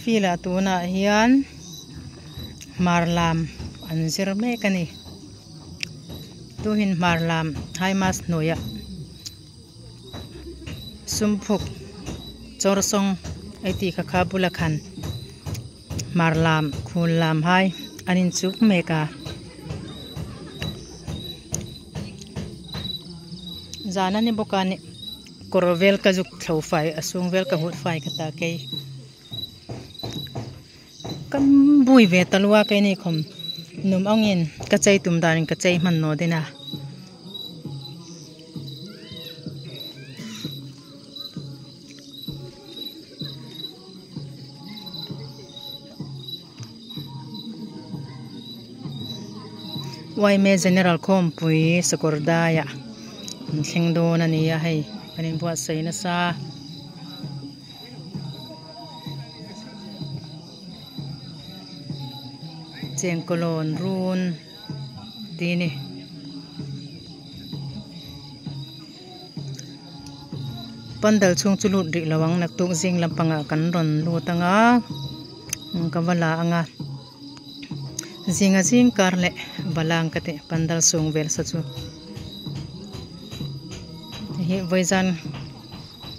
Field ah tunah hian hmar lam an zir mek a ni tuhin hmar lam high mas hnuaiah sumphuk chawr sawng a tih kha kha bula khan hmar lam khul lam hai an inchuk mek a zan a ni bawk a ni kawr vel ka zuk thlo fai a sung vel ka hut fai ka ta kei ka bui ve ta lua keini khawm num angin ka chei tum danin ka chei hman nawh din a. Yma General khawmpui Sakawrdaiah an thleng dawn a ni a hei kan inbuatsaih nasa. Chengkawlawn run tih a ni. Pandal chhung chu lut rih lo ang naktuk zing lampangah kan rawn lut anga ka va la anga zinga zing kar leh balang ka tih pandal sung vel sa chu hei hi vawizan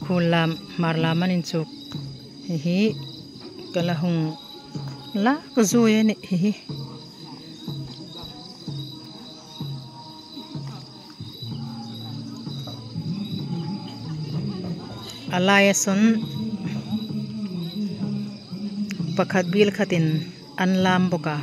khul lam hmar lam an inchuk hei hi ka la hung lak zui a nih hei hi. A laia sawn pakhat bil khatin an lam bawk a.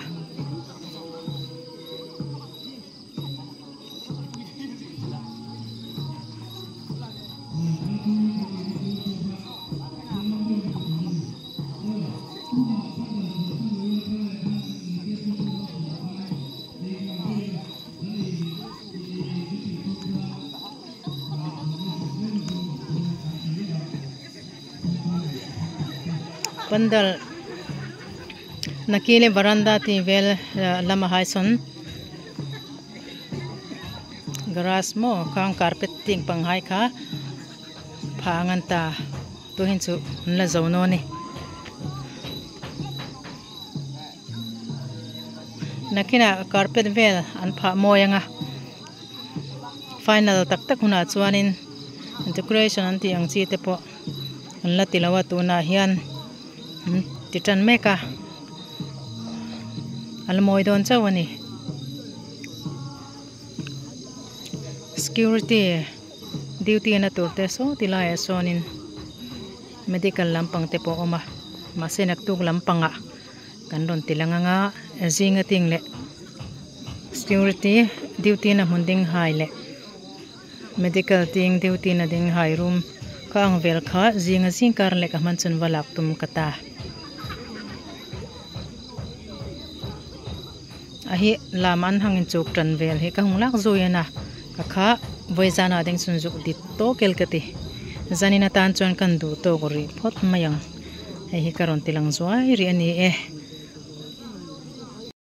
Pandal nakile varanda tih vel lamah hai sawn grass maw khang carpet ting pang hai kha phah a ngan ta tuhin chu an la zo nawn a ni. Nakinah carpet vel an phah mawi ang a final tak tak hunah chuanin decoration an tih ang chi te pawh an la ti lo a tunah hian an ti tan mek a a la mawi dawn chauh a ni security duty na tur te saw ti laiah sawnin medical lampang te pawh a awm a mahse naktuk lampangah. Kan rawn ti lang anga zinga ting leh security duty na hmun ding hai leh medical ting duty na ding hai room kha ang vel kha zinga zing kar leh ka hman chuan va lak tum ka ta a hi lam an hang in chuk tan vel hi ka hung lak zui a na ka kha vawi zan ah ding chun zuk dit tawk el ka ti zanin atan chuan kan duh tawk rih phawt mai ang. Hei hi ka rawn ti lang zuai rih a ni e.